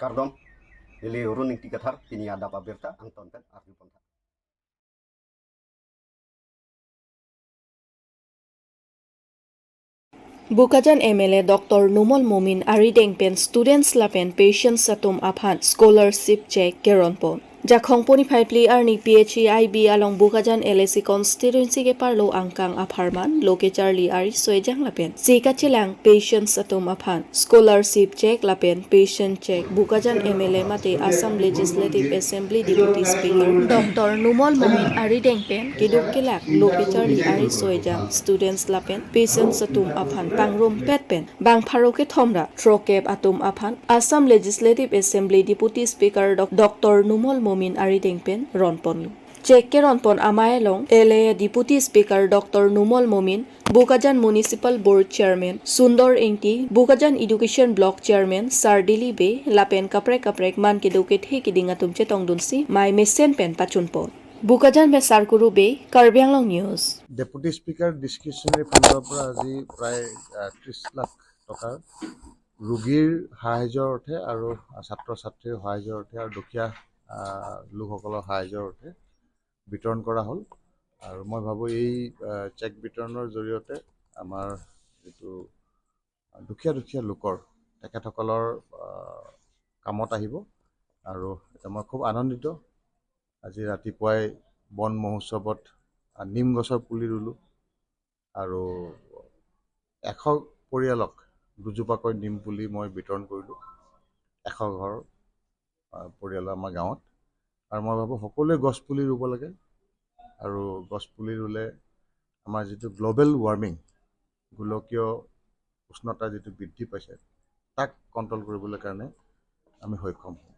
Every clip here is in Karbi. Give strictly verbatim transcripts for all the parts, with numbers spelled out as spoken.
Kardom, neli Arun Ingti Kathar, pini adap abirta angton pen arju pon tha. Bokajan M L A Doctor Numal Momin arideng pen students lapen patients atum aphan scholarship cheque keron pon. Jakhong puni phai phli arni P H E I B along Bokajan L A C constituency keparlo angkang apharman lo kecharli ari soijang lapen si kachelang patients atum aphan scholarship cheque lapen patient cheque Bokajan M L A mate Assam Legislative Assembly Deputy Speaker Doctor Numal Momin arideng pen keduk kelak lo kecharli ari soijang students lapen patients atum aphan pangrumpet pen bang pharo kethom ra throkep atum aphan Assam Legislative Assembly Deputy Speaker Doc-, Doctor Numal Momin arideng pen ron ponlo. Cheque keron pon amei along L A Deputy Speaker Doctor Numal Momin, Bokajan Municipal Board Chairman Sundor Ingti, Bokajan Education Block Chairman Sardili Bey, lapen kaprek kaprek man kedo kethe keding atum chetongdunsi mei mesen pen pachun pon. Bokajan pen Sarkuru Bey, Karbi Anglong News. Deputy speaker ডিছক্ৰিপশ্যনেৰী ফাণ্ডৰ পৰা আজি প্ৰায়, আহ, ত্ৰিশ লাখ টকাৰ ৰোগীৰ সাহায্যৰ অৰ্থে আৰু ছাত্ৰ ছাত্ৰীৰ সাহায্যৰ অৰ্থে আৰু দুখীয়া, আহ, লোকসকলৰ সাহায্যৰ অৰ্থে বিতৰণ কৰা হ'ল। আৰু মই ভাবোঁ এই, আহ, চেক বিতৰণৰ জৰিয়তে আমাৰ যিটো দুখীয়া দুখীয়া লোকৰ, তেখেতসকলৰ, আহ, কামত আহিব। আৰু এতিয়া মই খুব আনন্দিত, আজি ৰাতিপুৱাই বন মহোৎসৱত, আহ, নিম গছৰ পুলি ৰুলোঁ আৰু এশ পৰিয়ালক দুজোপাকৈ নিম পুলি মই বিতৰণ কৰিলোঁ, এশ ঘৰ, আহ, পৰিয়ালৰ আমাৰ গাঁৱত। আৰু মই ভাবোঁ সকলোৱে গছ পুলি ৰুব লাগে আৰু গছ পুলি ৰুলে আমাৰ যিটো গ্ল'বেল ৱাৰ্মিং, গোলকীয় উষ্ণতা যিটো বৃদ্ধি পাইছে, তাক কণ্ট্ৰল কৰিবলৈ কাৰণে আমি সক্ষম হ'ম।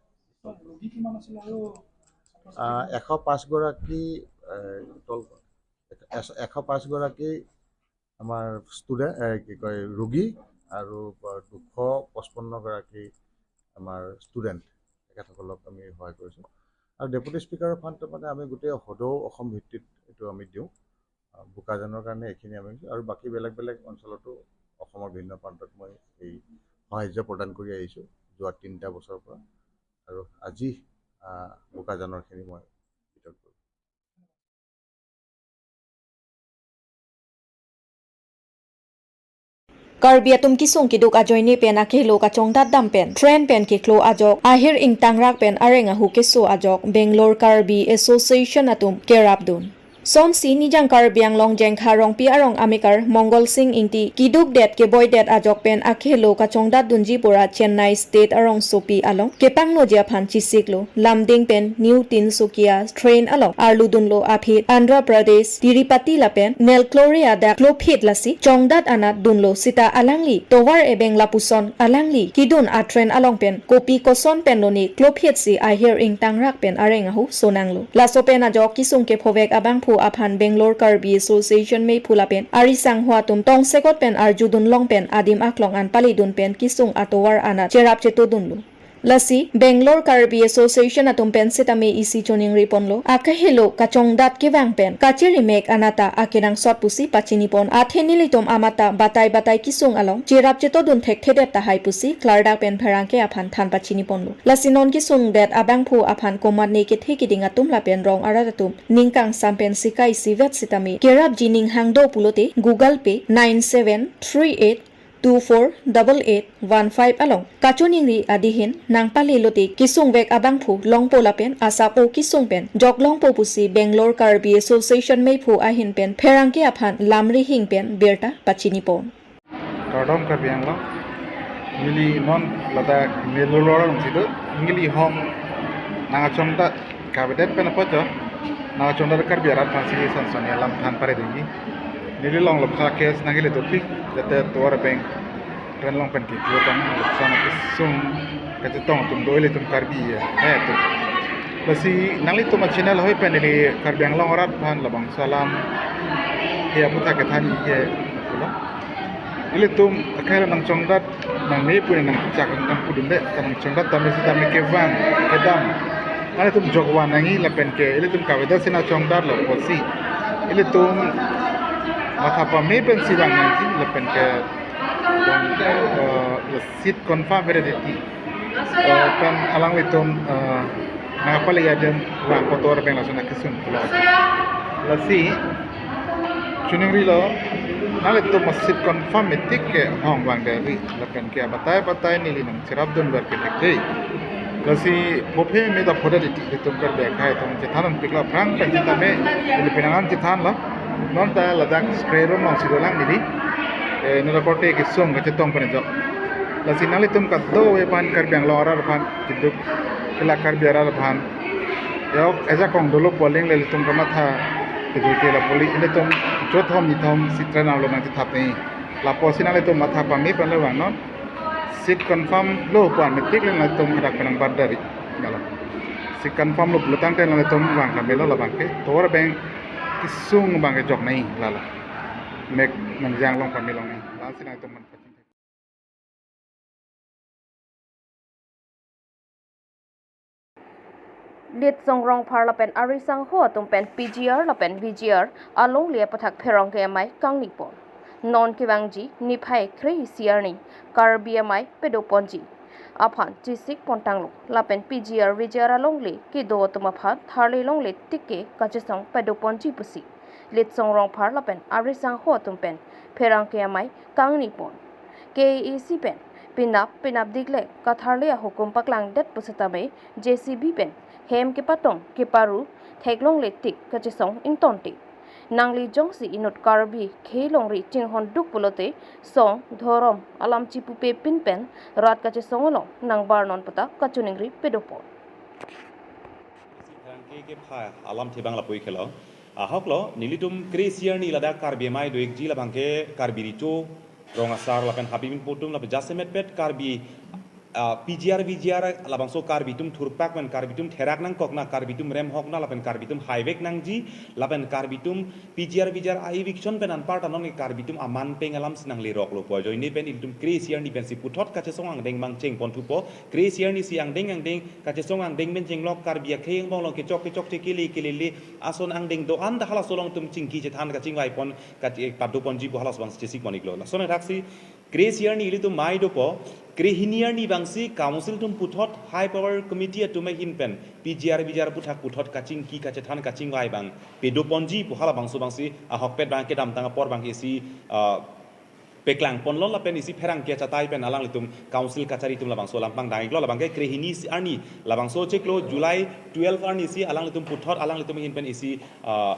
ৰোগী কিমান আছিলে আৰু ছাত্ৰ ছাত্ৰী আহ, কিমান? এশ পাঁচ গৰাকী, এ, টোটেল এশ, এশ পাঁচ গৰাকী আমাৰ ষ্টুডেণ্ট, এ, কি কয়, ৰোগী আৰু দুশ পঁচপন্ন গৰাকী আমাৰ ষ্টুডেণ্ট, তেখেতসকলক আমি সহায় কৰিছোঁ। আৰু ডেপুটি স্পীকাৰৰ ফাণ্ডটো মানে আমি গোটেই সদৌ অসম ভিত্তিত এইটো আমি দিওঁ। আহ, বোকাজানৰ কাৰণে এইখিনি আমি দিছোঁ আৰু বাকী বেলেগ বেলেগ অঞ্চলতো অসমৰ ভিন্ন প্ৰান্তত মই এই সাহায্য প্ৰদান কৰি আহিছোঁ যোৱা তিনিটা বছৰৰ পৰা। আৰু আজি, আহ, বোকাজানৰখিনি মই বিতৰণ কৰিম। Karbi atum kesung keduk ajoine pen akehelo kachongdat dam pen train pen keklo ajok ahir ingtangrak pen areng ahu keso ajok Bangalore Karbi Association atum kerapdun. Sonsi Nijang Karbi Anglong Jengkha Rongpi arong amekar Mongol Sing Ingti keduk det keboi det ajok pen akehelo kachongdat dunji pura Chennai State arong sopi along kepangnoji aphan chisiklo. Lumding pen New Tinsukia train along arludunlo aphi Andhra Pradesh Tirupati lapen Nellore adak klophit lasi chongdat anat dunlo sita alangli tovar ebeng lapuson alangli kedun atrain along pen kopi koson pen lone klophit si ahir ingtangrak pen areng ahu sonanglo. Laso pen ajok kesung kephovek abangphu aphan Bangalore Karbi Association meiphu lapen ari sangho atum tongsekot pen arjudun long pen adim aklong an palidun pen kesung atovar anat cherap chetodunlo. Lasi Bangalore Karbi Association atum pen sitame isi choningri ponlo, akehelo kachongdat kevang pen kachiri mek anata akenangsot pusi pachini pon, athe nelitum amata batai batai kesung along cherap chetodun thekthedet tahai pusi klardak pen pherangke aphan than pachini ponlo. Lasi non kesung det abangphu aphan komatne kethe keding atum lapen rong arat atum ning kangsam pen sikai sivet sitame kerapji ning hang do pulote Google Pay nine seven three eight two four double eight one five along kachoningri adehin nangpalelote kesungvek abangphu longpo lapen asap o kesung pen jok longpo pusi Bangalore Karbi Association meiphu ahin pen pherangke aphan lamri hing pen birta pachini pon. Kardom Karbi Anglong. Neli non ladak Nellore along si do. Neli hong nangkachongdat kavedet pen apot jo. Nangkachongdat Karbi arat aphan si son son alam than pare dingji. Neli long lok kha case nangkele dopi. Jate tovar ebeng train along pen kiklo tang lok sana kesung kachetong atum do ilitum Karbi ya. Hai atum. Lasi nanglitum a-channel hoi pen neli Karbi Anglong arat aphan labangso alam he aphuthak kethanji ke pulo. Ilitum akehelo nangchongdat nangme pu nangchak nangpudunde, ta nangchongdat tame sitame kevang kedam. Nanglitum jokvan nangji lapen ke ilitum kavedet si nangchongdatlo pusi ilitum matha pame pensi vang nangji lapen ke, eh, seat confirm validity Eh, pen alanglitum, eh, nangpale adim vang kotor pen lason akesung pulo. Lasi, chuning rilo, nanglitum ma seat confirm metik ke hong vang dari, lapen ke abatai batai neli nangcherapdun ver ke thekthei. Lasi, phophe me ta phoda di ti ilitum Karbi akhei atum chethan unpiklo aphrang pen sitame, neli penang an chethanlo. Non ta ladak screen room alongsi dolang neli. Eh, nora korte kesung kachetong pen jok. Lasi nanglitum kadokave aphan Karbi Anglong arat aphan keduk, kila Karbi arat aphan. Yok, ejakong dolo polling le ilitum kamatha kejui ke lapu le ilitum jothom nithom si train along nangchethap ni. Lapusi nanglitum matha pame pen le vangnon. Seat confirm lo pu an metik le nanglitum hadak pen nangbar dari. Galo. Seat confirm lo pulo tangte nanglitum vang kami lo labang ke. Tovar bank kesung abang ke jok nai lala. Mek nangjang long pame long nai. Lasi nanglitum man paching. Litsong Rongphar lapen ari sangho atum pen P G R lapen V G R alongle aputhak pherangke amei kangni pon. Non kevangji niphai kre-isi arni Karbi amei pedoponji aphan chesik pontanglo lapen P G R V G R alongle kedo atum aphan tharle longle tik ke kachesong pedoponji pusi Litsong Rongphar lapen ari sangho atum pen pherangke amei kangni pon. K A A C pen penap penap diklek katharle ahukum paklangdet pusitame J C B pen hem kepatong keparu theklongle tik kachesong ingtonte. Nangli jongsi inut Karbi khei longri chinghon duk pulote song dhorom alam chipupe pin pen rat kachesong along nangbar non puta kachiningri pedopon. Pherangke kepha alam thebang lapu-ik helo. Ahoklo, nelitum kre-isi arni ladak Karbi amei do-ikji labang ke Karbi Recho, Rong Asar lapen Habibin Potum lapen jasemet pet Karbi, ah, P G R V G R labangso Karbi atum thurpak pen Karbi atum therak nangkok na Karbi atum remhok na lapen Karbi atum haivek nangji lapen Karbi atum P G R V G R a-eviction pen anparta non ke Karbi atum aman peng alam si nanglerok lo pu ajoine pen ilitum kre-isi arni pensi puthot kachesong angdeng abang chengpon thupo. Kre-isi arni si angdeng angdeng kachesong angdeng pen chenglok Karbi akhei angbong along kechok kechok che kele kelele ason angdeng do-an ta halaso along tum chingki chethan kachingvai pon kach-, eh, padoponji pu halaso abang chesik pon-iklo. Lason adak si kre-isi arni ilitum amei dopo, kre-hini arni abang si council atum puthot high power committee atum ahin pen P G R V G R aputhak puthot kachingki kachethan kachingvai abang pedoponji pu halabangso abang si ahokpet abang kedamtang apor abang isi, ah, peklang ponlo lapen isi pherangke achatai pen alanglitum council kachari atum labangso alam pangdang-iklo labang ke kre-hini si arni labangso chiklo July twelve arni si alanglitum puthot alanglitum ahin pen isi, ah,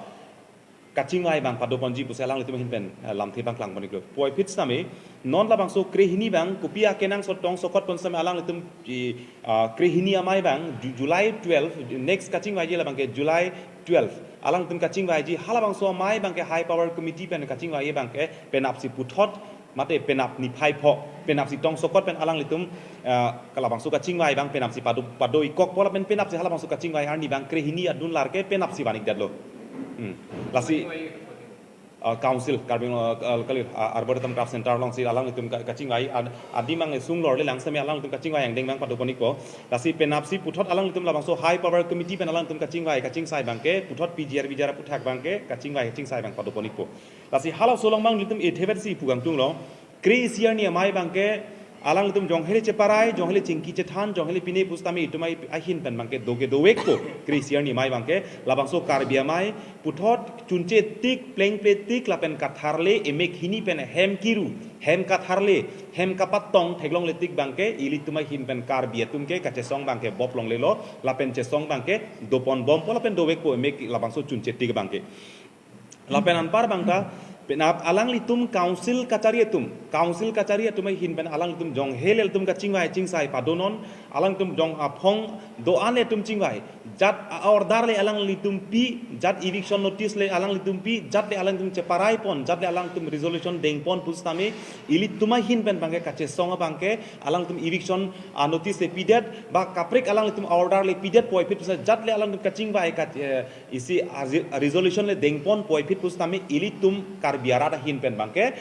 kachingvai abang padoponji pusi alanglitum ahin pen, ah, lamthe pangklang pon-iklo. Puvoiphit sitame non labangso kre-hini abang kopi akenangsot tongsokot pon sitame alanglitum i, ah, kre-hini amei abang Ju-, July twelve, next kachingvaiji labang ke July twelve. Alangtum kachingvaiji halabangso amei abang ke high power committee pen kachingvai abang ke penapsi puthot mate penap niphai pho, penapsi tongsokot pen alanglitum, eh, halabangso kachingvai abang penapsi pado, pado-ikkokpo lapen penapsi halabangso kachingvai arni abang kre-hini adun lar ke penapsi van-ikdetlo. Hmm. Lasi, eh, council, Karbi Anglong, eh, kali, eh, Arboretum Craft Center alongsi alanglitum ka-, kachingvai ad-, adim abang sung lorle lang sitame alanglitum kachingvai angdeng abang padopon-ikpo. Lasi penapsi puthot alanglitum labangso high power committee pen alanglitum kachingvai kachingsai abang ke puthot P G R V G R aputhak abang ke kachingvai kachingsai abang padopon-ikpo. Lasi halaso along abang nelitum ethe-vet si pu kangtunglo. Kre-isi arni amei abang ke alanglitum jonghele cheparai, jonghele chingki chethan, jonghele pine pusitame itum ai ahin pen abang ke do ke dovekpo. Kre-isi arni amei abang ke labangso Karbi amei puthot chunche tik plengple tik lapen katharle emek hini pen hem kiru, hem katharle, hem kapatong theklongle tik abang ke ilitum ahin pen Karbi atum ke kachesong abang ke bop longlelo lapen chesong abang ke dopon bompo lapen dovekpo emek labangso chunche tik abang ke. Lapen anpar abang ta, penap alanglitum council kachari atum, council kachari atum ahin pen alanglitum jonghele atum kachingvai chingsai padonon, alanglitum jong aphong do-an le atum chingvai, jat a-order le alanglitum pi, jat eviction notice le alanglitum pi, jat le alanglitum cheparai pon, jat le alanglitum resolution dengpon pusitame, ilitum ahin pen abang ke kachesong abang ke, alanglitum eviction, ah, notice le pidet, ba kaprek alanglitum order le pidet puvoiphit pusi jat le alanglitum kachingvai ka, eh, isi a re-, resolution le dengpon puvoiphit pusitame ilitum Karbi arat ahin pen abang ke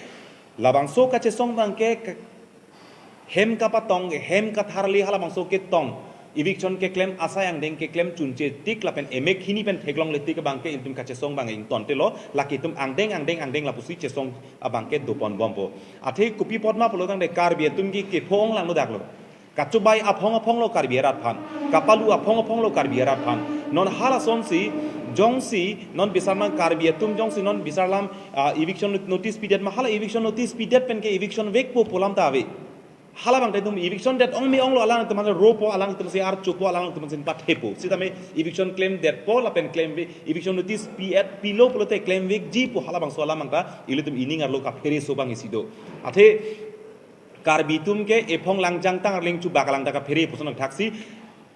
labangso kachesong abang ke ke-, hem kapatong, hem katharle halabangso ketong, eviction keklem asai angdeng keklem chunche tik lapen emek hini pen theklongle tik abang ke ilitum kachesong abang ingtontelo, lake itum angdeng angdeng angdeng lapusi chesong abang ke dopon bompo. Athe kopi apot ma pulo tangte Karbi atum ke kepho-ong langno daklo. Kachobai aphong aphong lo Karbi arat aphan. Kapalu aphong aphong lo Karbi arat aphan. Non halasonsi, jongsi, non bisarman Karbi atum jongsi, non bisarlam, ah, eviction notice pidet ma, hala eviction notice pidet pen ke eviction vekpo pu alam ta ave. Halabang ta itum eviction det ong me ong lo, alanglitum aphan ropo, alanglitum si archopo, alanglitum si pathepo. Sitame eviction klemdetpo, lapen klemve, eviction notice pi-et pilo pulote klemvekji pu halabangso alam abang ta ilitum ining arlo kaphere so abang isi do. Athe Karbi atum ke ephong langjang tang arleng chubak alang ta kaphere puson thaksi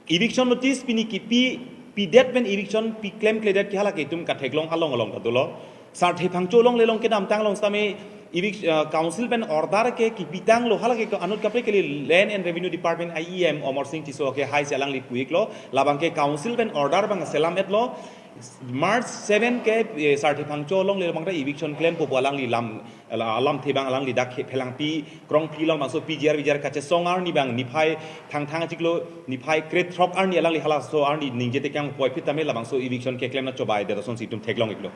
eviction notice pini kipi, pidet pen eviction pi klemkledet ke hala ke itum katheklong along along ta dolo. Sarthe Phangcho alongle along kedamtang along sitame evic-, uh, council pen order ke kipitanglo, hala ke anut kaprek kali Land and Revenue Department E M Amar Sing Tisso ke haisi alangli pu-iklo, labang ke council pen order abang selam-etlo. March seven ke, eh, Sarthe Phangcho alongle abang ta eviction klempo pu alangli lam, ala-, alamthe abang alangli dak he phelangpi krongpi along bangso P G R V G R kachesong arni abang niphai thangthang achiklo, niphai krethrok arni alangli halaso arni ningje tekang poi phit tame labangso eviction keklem na chobai det asonsi itum theklong-iklo.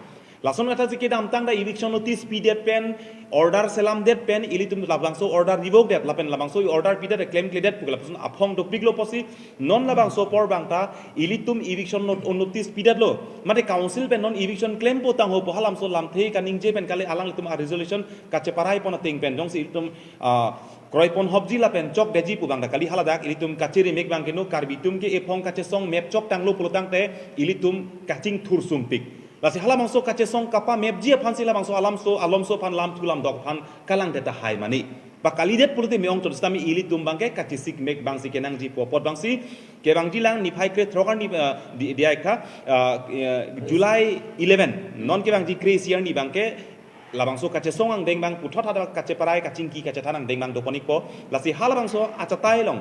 Lason kathasi kedamtang ta eviction notice pidet pen, order selamdet pen, ilitum labangso order revoke det, lapen labangso order pidet klemkledet pu ke lapuson aphong dopiklo pusi, non labangso apor abang ta ilitum eviction not-, notice pidetlo. Mate council pen non eviction klempo tangho pu halamso lamthe kaningje pen kali, alanglitum a-resolution kacheparai pon ateng pen jongsi ilitum, ah, kroipon hopji lapen chokdetji pu abang ta kali, haladak ilitum kachiri mek abang ke no Karbi atum ke ephong kachesong mep choktanglo pulotangte ilitum kachingthur sumpik. Lasi halabangso kachesong kapamepji aphansi labangso alamso, alomso aphan lamthu lamdok aphan kalangdet tahai mani. Pakalidet pulote me-ong chot sitame ilitum abang ke kachisik mek abangsi kenangji pu apot abangsi kevangji lang niphai krethrok arni, eh, di, diai kha, eh, eh, July eleven. Non kevangji kre-isi arni abang ke labangso kachesong angdeng abang puthot hadak kacheparai kachingki kachethan angdeng abang dopon-ikpo. Lasi halabangso achatai along,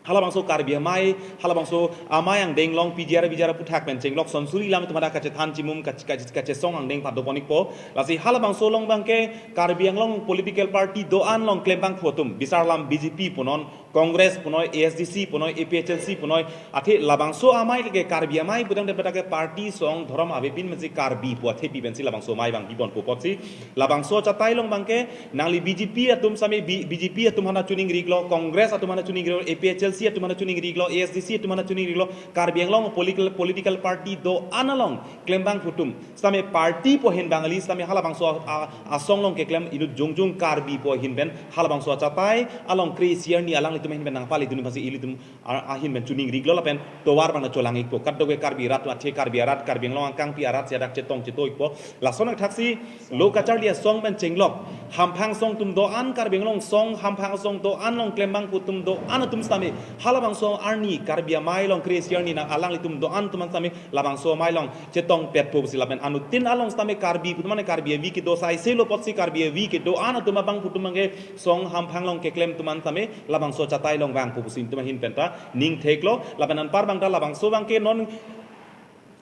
halabangso Karbi amei, halabangso amei angdeng along P G R V G R aphuthak pen chenglok sonsuri lam itum hadak kachethan chimum kach-, kach-, kachesong angdeng pado pon-ikpo. Lasi halabangso along abang ke Karbi Anglong political party do-an along klembangphu atum, bisarlam B J P punon, Congress punoi, A S D C punoi, A P H L C punoi, athe labangso amei lake Karbi amei pudang de petake party song dhorom avepin pensi Karbi pu athepi pensi labangso amei abang bibon pu apotsi labangso achatai along abang ke nangli B J P atum sitame B-, B J P atum aphan chuning riklo, Congress atum aphan chuning riklo, A P H L C atum aphan chuning riklo, A S D C atum aphan chuning riklo, Karbi Anglong political, political party do-an along klembangphu atum sitame party pu ahin abang kali sitame halabangso a, a, asong along keklem inut jongjung Karbi pu ahin pen halabangso achatai along kre-isi arni alanglitum ahin pen nangpali dun aphansi ilitum a, ahin pen chuning riklo lapen tovar abang cholang-ikpo. Kadokave Karbi rat athe Karbi arat, Karbi Anglong angkangpi arat si hadak chetong cheto-ikpo. Lason athaksi lo kacharli asong pen chenglok hamphang asong atum do-an, Karbi Anglong asong hamphang asong do-an along klembangphu atum do-an atum sitame halabangso arni Karbi amei along kre-isi arni nang alanglitum do-an atum sitame labangso amei along chetongpetpo pusi lapen anuttin along sitame Karbi pu atum mane Karbi avi kedo saise lo apotsi Karbi avi kedo-an atum abangphu atum abang ke song hamphang along keklem atum sitame labangso achatai along vangpo pusi itum ahin pen ta ning theklo. Lapen anpar abang ta labangso abang ke non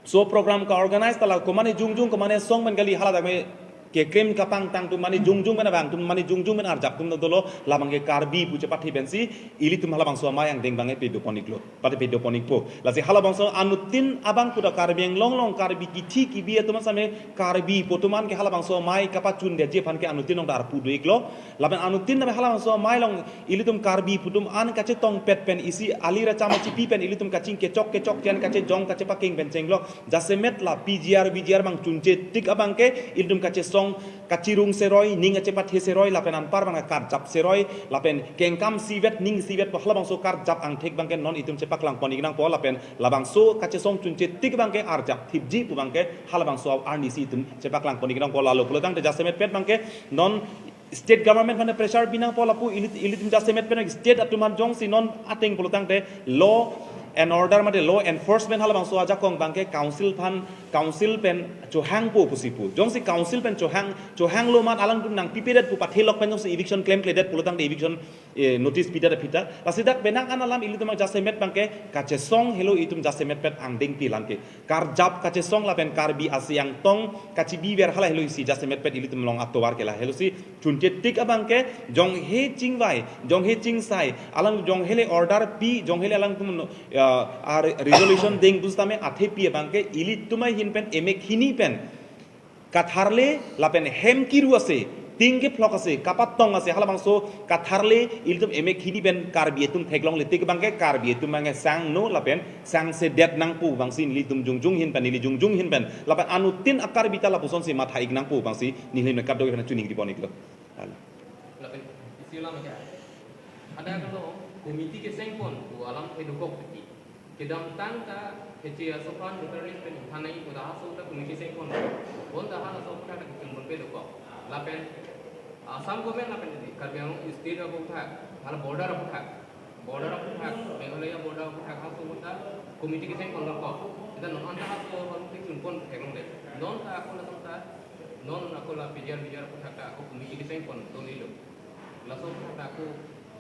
so program ka-organize ta la komane jongjung komane asong pen kali, haladak me keklem kapangtang atum mane jongjung pen abang atum mane jongjung pen arjap atum dolo, labang ke Karbi pu chepathe pensi ilitum halabangso amei angdeng abang ke pedo pon-iklo, pate pedo pon-ikpo. Lasi halabangso anuttin abangphu ta Karbi Anglong along Karbi kithi kibi atum sitame Karbi pu atum an ke halabangso amei kapachundetji aphan ke anuttin along ta arpu do-iklo. Lapen anuttin name halabangso amei along ilitum Karbi pu atum an kachetongpet pen isi ali racham achipi pen ilitum kachingkechok kechok jan kachejong kachepakeng pen chenglok jasemet la P G R V G R abang chunche tik abang ke ilitum kachesong kachirung seroi, ning achepathe seroi, lapen anpar abang karjap seroi, lapen kengkam isivet, ning isivet pu halabangso karjap angthek abang ke non itum chepaklang pon-ik nangpo, lapen labangso kachesong chunche tik abang ke arjap thipji pu abang ke halabangso arnisi itum chepaklang pon-ik nangpo. Lalo pulotangte jasemetpet abang ke non state government aphan pressure pi nangpo, lapu ilit-, ilitum jasemetpet state atum aphan jongsi non ateng pulotangte law and order mate law enforcement halabangso ajakong abang ke council aphan, council pen chohangpo pusi pu. Jongsi council pen chohang, chohanglo amat alangtum nangpipedet pu pathelok pen jongsi eviction klemkledet pulotangte eviction, eh, notice pidet aphi ta. Lasi dak penang an alam ilitum jasemet abang ke kachesong helo itum jasemetpet angdengpi alam ke. Karjap kachesong lapen Karbi asi angtong kachibiver hala helo isi jasemetpet ilitum along atovar ke la helo si chunche tik abang ke jonghe chingvai, jonghe chingsai, alang jonghele order pi, jonghele alangtum, uh, ar-, resolution deng pusitame athepi abang ke ilitum ahin pen emek hini pen katharle lapen hem kiru ase Ting kephlok ase, kapatong ase, halabangso katharle ilitum emek hini pen Karbi atum theklongle tik abangke Karbi atum abangke sangno lapen sangsedet nangpo abangsi nelitum jongjong ahin pen, neli jongjong ahin pen lapen anuttin a-Karbi ta lapusonsi matha-ik nangpo abangsi neli nangkado pen choningri pon-iklo. Lapen isi alam ke. Ada kalau komiti keseng pon, tu alam edukok tiki. Kedamtang ta kece asokan voter list pen thanai ko dah aso ta komiti keseng pon. Bonta halaso ta kecil pon pe dokok. Lapen Assam government lapen ini Karbi Anglong state aputhak, hala border aputhak, border aputhak, Meghalaya border aputhak halaso ta komiti keseng pon dokok. Kita non anta halaso hal kecil pon theklongle. Non ta ako lason ta, non ako la P G R, P G R aputhak ta ako komiti keseng pon dolo. Laso aputhak ta ako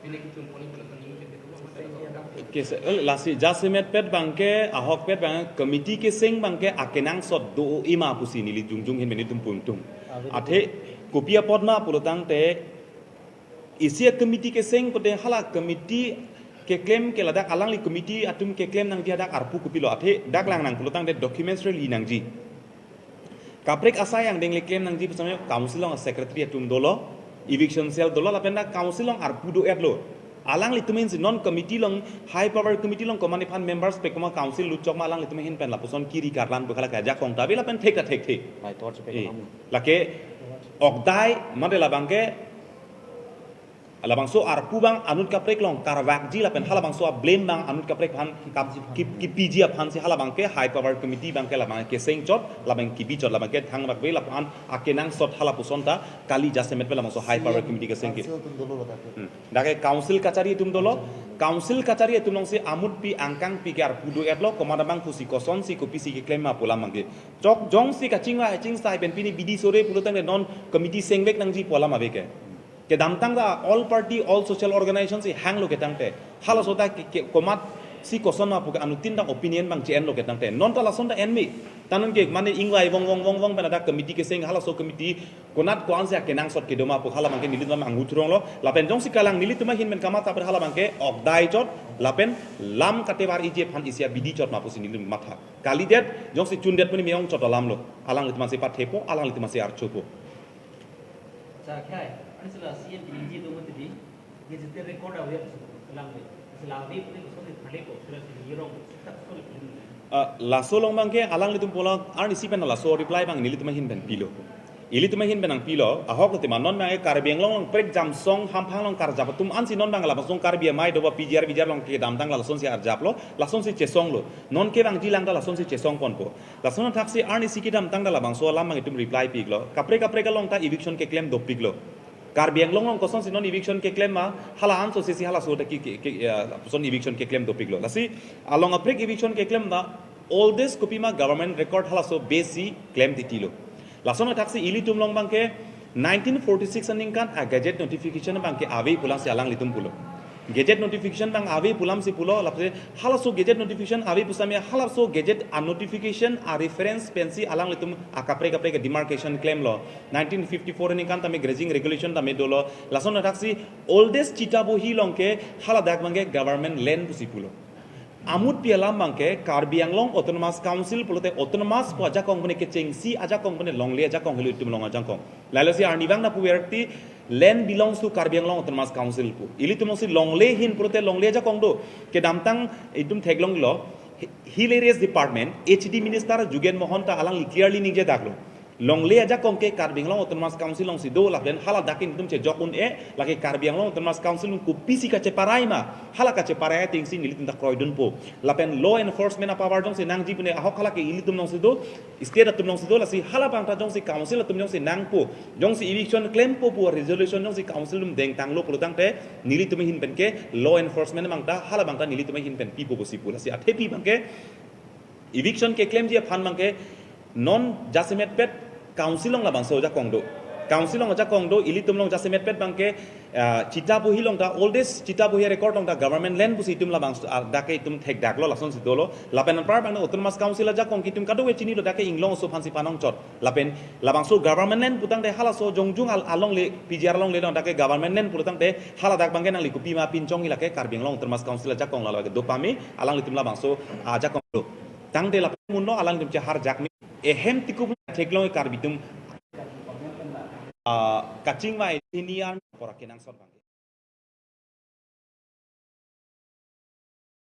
pine kechun pon, laso ning kete tu. Kese-, eh, lasi jasemet pet abangke, ahok pet abangke, komiti keseng abangke akenangsot do-o ima pusi neli jongjong ahin pen nelitum pu ingtung. Athe kopi apot ma pulotangte, isi a-komiti keseng pute hala komiti keklem ke ladak alangli komiti atum keklem nangji adak arpu kopilo. Athe dak lang nang pulotangte documents rally nangji. Kaprek asai angdeng le klem nangji pu sampai council along secretary atum dolo, eviction cell dolo, lapen dak council along arpu do-etlo. Alanglitum ahin si non committee along, high power committee along komat aphan members pe komat council lutchok ma alanglitum ahin pen lapuson kiri karlan pu hala ke ajakong ta ave lapen thek ta thekthe. Bai tor chepe Eh, kalam. Lake okdai mate labangke, labangso arpu abang anut kaprek along karvakji lapen halabangso a-blame abang anut kaprek aphan kap-, ki-, kipiji aphansi halabangke high power committee abangke labang keseng chot, labang kibi chot, labangke thangbak ave lapen akenangsot halapuson ta kali jasemet pen labangso high power committee keseng ke. Council atum dolo ladak ke. Hmm. Dak ke council kachari atum dolo, council kachari atum alongsi amutpi angkangpi ke arpu do-etlo, komat abang pusi kosonsi kopisi keklem ma pu alam abangke. Chok jongsi kachingvai chingsai pen pini bidi sore pulotangte non committee sengvek nangji pu alam ave ke. Kedamtang ta all party, all social organization si hanglo ketangte. Halaso ta ke, ke, komatsi koson ma pu ke anuttin ta opinion abang che-enlo ketangte. Non ta lason ta enme. Ta non ke mane ingvai vong vong vong vong pen ladak committee keseng halaso committee konat ko-ansi akenangsot kedo ma pu hala abangke nelitum anghu thuronglo. Lapen jongsi kalang nelitum ahin pen kamatha pen hala abangke okdai chot lapen lam katevar iji aphan isi abidi chot ma pusi nelitum matha. Kalidet jongsi chundet puni me-ong chot alamlo. Alanglitum ansi pathepo, alanglitum ansi archopo. Acha, khai, ani sila C M P N G do mati di, digital record ave, kelang de. Sila ave puni kosonsi thale ko, sila si nirong, sila kosonsi thale. Ah, laso along abangke alanglitum pulo, arnisi pen laso reply abang nelitum ahin pen pilo. Ilitum ahin pen nangpilo, ahok lote ma non abangke Karbi Anglong along prek jamsong hamphang along karjap atum ansi non abang labangso Karbi amei do ba P G R V G R along kedamtang lasonsi arjaplo, lasonsi chesonglo. Non kevangji lang ta lasonsi chesong ponpo. Lason athaksi arnisi kedamtang ta labangso alam abang itum reply piklo. Kaprek kaprek along ta eviction keklem dopiklo. Karbi Anglong along kosonsi non eviction keklem ma, hala anso sisi halaso ta ki, ki, ki, ya, son eviction keklem dopiklo. Lasi along kaprek eviction keklem ta, oldest kopima government record halaso base si klem titilo. Lason athaksi ilitum along abangke nineteen forty-six aningkan a-gazette notification abangke ave pu alamsi alanglitum pulo. Gazette notification abang ave pu alamsi pulo, lapen halaso gazette notification ave pu samya halaso gazette a-notification a-reference pensi alanglitum akaprek kaprek demarcation klemlo. Nineteen fifty-four aningkan tame grazing regulation tame dolo. Lason athaksi oldest chita bohi along ke haladak abangke government land pusi pulo. Amutpi alam abangke Karbi Anglong Autonomous Council pulote autonomous pu ajakong pune kechengsi ajakong pune longle ajakong helo itum along ajakong. Lalo si arnivang na puverti land belongs to Karbi Anglong Autonomous Council pu. Ilitum alongsi longle ahin pulote longle ajakong do. Kedamtang itum theklonglo, Hi-, Hill Areas Department, H D Minister Jugen Mohan ta alangli clearly ningjedaklo. Longle ajakong ke Karbi Anglong Autonomous Council alongsi do lapen haladak ke nelitum chejok un-e, lake Karbi Anglong Autonomous Council along kopisi kacheparai ma, hala kacheparai atengsi nelitum ta kroidunpo. Lapen law enforcement a-power jongsi nangji pune ahok hala ke ilitum alongsi do, state atum alongsi do, lasi hala abang ta jongsi council atum jongsi nangpo, jongsi eviction klempo pu resolution jongsi council atum dengtanglo pulotangte, nelitum ahin pen ke law enforcement abang ta hala abang ta nelitum ahin pen pipo pusi pu. Lasi athepi abangke eviction keklemji aphan abangke non jasemet pet council along labangso ajakong do. Council along ajakong do, ilitum along jasemet pet abangke, ah, chita bohi along ta, oldest chita bohi record along ta government land pusi itum labangso, ah, dak ke itum thekdaklo lasonsi dolo. Lapen anpar abang autonomous council ajakong ke itum kadokave chinilo, dak ke inglong aso aphansi panong chot. Lapen labangso government land putangte halaso jongjong al-, alongle P G R alongle along dak ke government land putangte haladak abangke nangli kopima pinchongji, lake Karbi Anglong Autonomous Council ajakong, lake dopame alanglitum labangso ajakong do. Tangte lapen munlo alanglitum cheharjakme. Ehem tikup theklong Karbi atum. ah, kachingvai hini an pora kenangsot abang ke.